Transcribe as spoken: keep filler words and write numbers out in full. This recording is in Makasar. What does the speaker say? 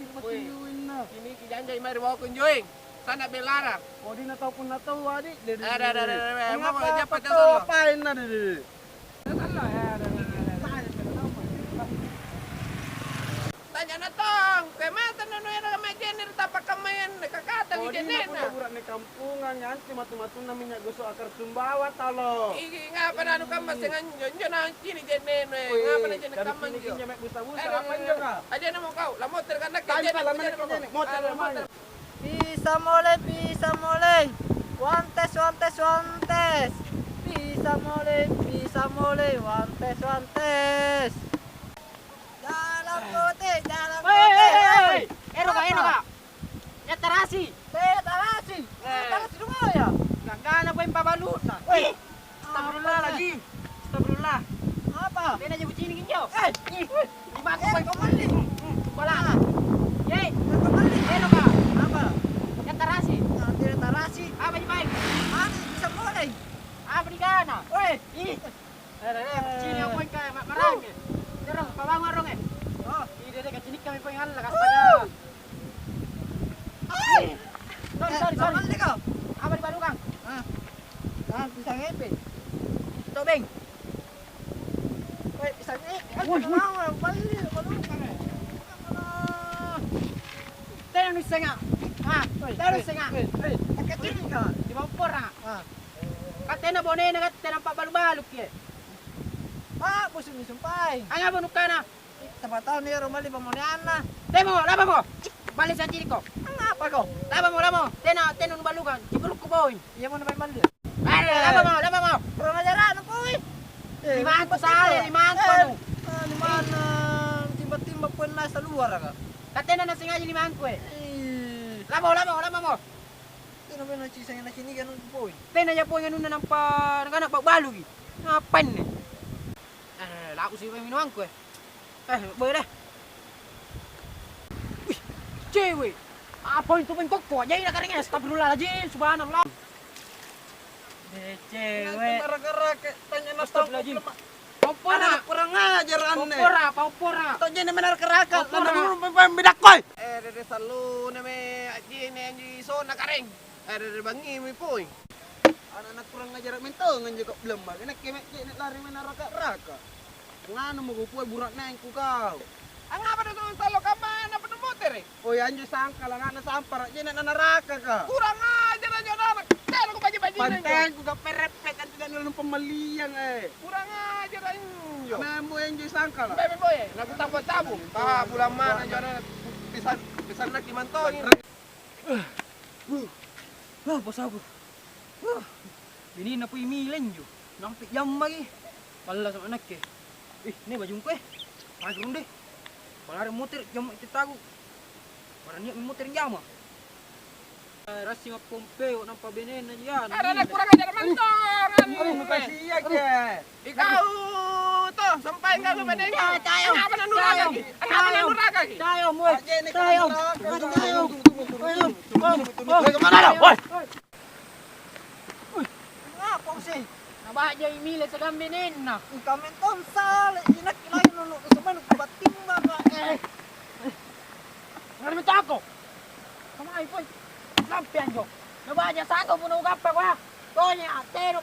Weh, batinjuinna. Ini kijanjai mae ri bawakku njoeng. Sana belara. Kodina tau punna tau, Adi. Dede, ada, ada, ada, ada. Mengapa kau jappa tau tau sallo? Apainna, Dede? Tanya na tong, kemata nono era mae je'ne' ri tapakkammayang, kakatang je'ne'na. Kodina punna bura'ne kampongang, antu matu-matunna minnya' gosok akar sumbawa talo. Ih, ngapa nanu kamma seng anjo? Injo na Cini' je'ne'nu, eh. Weh, ngapa na je'ne' kamma anjo? Busa-busa, eh, apa injo, Kak? Aja namo kau, lamotere' ka nakke je'ne', lamotere' ka je'ne'. Motere' mae. Pisa mole, pisa mole. One test, one test, one test. Pisa mole, pisa mole. One test, one test. Jalan kote, jalan kote. Hei, hei, hei, hei. Ero, Kak, ero, Kak. Nia' tarasi. Eh, tarasi. Eh. Tarasi rungaya. Gagana poeng pabaluna. Weh. Ih. Astagfirullahaladzim. Astagfirullah. Apa? Tena je kucini' injo. Eh. Ih. Limaku poeng. Kau malli. Kuala. Ye. Kau malli. Eno ka. Apa? Nia' tarasi. Nia' tarasi. Apa ji paeng? Anu, bisa mulai. Apa digana? Weh. Ih. Eh, eh, eh, cini' poeng ka, ma-, marang, eh. Terus, pabangung arung, eh. Oh. Ih, dede, kacinikkammi poeng Allah, astaga. Sorry, sorry, sorry. Apa dibalukang? Ah. Ah, pisang epe. Tobeng. Woi, pisang epe. Woi, woi. Mau, balik, balukang, eh. Tena nuissenga. Ah, tena nuissenga. Woi, woi, woi. Di bawah porang. Ah. Ka tena bonena, ka tena pa'balu-baluki, eh. Ma'busu'mi sumpaeng. Angngapa nukkana? Siapa tau nia' ero' malli pammoneanna. Temo, lapamo. Bale sanciriko. Angngapako? Lapamo, lapamo. Tena, tena nubalukang. Cipulukku poeng. Iya, mau nabai malli. Are, lapamo, lapamo. Kurang ajaranu poeng. Eh, limangku sale, limangku anu. Eh, limanna timba-timba poeng nasa luaraka. Ka tena nasengaja limangku, eh. Ih. Lamo, lamo, lapamo. Tena bene nacissengi naciniga anuntu poeng. Tena ja poeng anunna nampa nakana pa'baluki. Ngapainne? Eh, lakusi paeng minumangku, eh. Eh, boy deh. Wih, cewek. Apa itu main kokko? Jaina karinga, astagfirullahaladzim, subhanallah. Eh, cewek. Nanti maraka-raka, tanya na tau. Astagfirullahaladzim. Poppora. Anak kurang ajar anne. Poppora, poppora. Tau je'ne' menara keraka. Poppora. Nana dulu pemain bedakkoi. Eh, dede salluna me ajjene anjo isona kareng. Eh, dede bangimi poeng. Anak-anak kurang ajar mentong anjo kau belum bang. Enak kemek je'ne' lari menara keraka. Nganu mo kupue bura'nengku kau. Angngapa tu sallo kammana penumotere? Oi, anjo sangkala' ana'na sampara' je'ne' nanarakaka. Kurang ajar anjo anak. Tena kubaji-bajinna anjo. Pantengku ka perepet antu dan dalam pemaliang, eh. Kurang ajar anjo. Membo anjo sangkala'. Membo, eh, nakutambah-tambah. Ah, bulang mana anjo anak. Pisan, pisan laki mantongi. Uh, uh, bosaku. Uh, binina pui mile injo. Nampe jammaki. Pallasa' nakke. Ih, ini bajungku, eh. Pake runde. Palare motere' jamma itte tagu. Pada nia'mi motere' jama. Eh, rassi mappompeo nampa benenna ji anu. Arana kurang ajar mantong, anu. Aduh, makasih ya, Ke. Ikau to, sampai kau ke benenna. Tayo. Apa nanurakaki? Apa nanurakaki? Tayo, mue. Tayo. Tayo. Tayo. Kemana lo? Woi. Ui, ngapa sih? Nabajai mile siagang benenna. Ih, kamentong sale, inakke lain nunu, semen kubattimba, Pak. Eh. Ngarami tako. Kamai, poi. Lampe anjo. Nabaja sangko punna ugappa, Pak. Tonya, tero.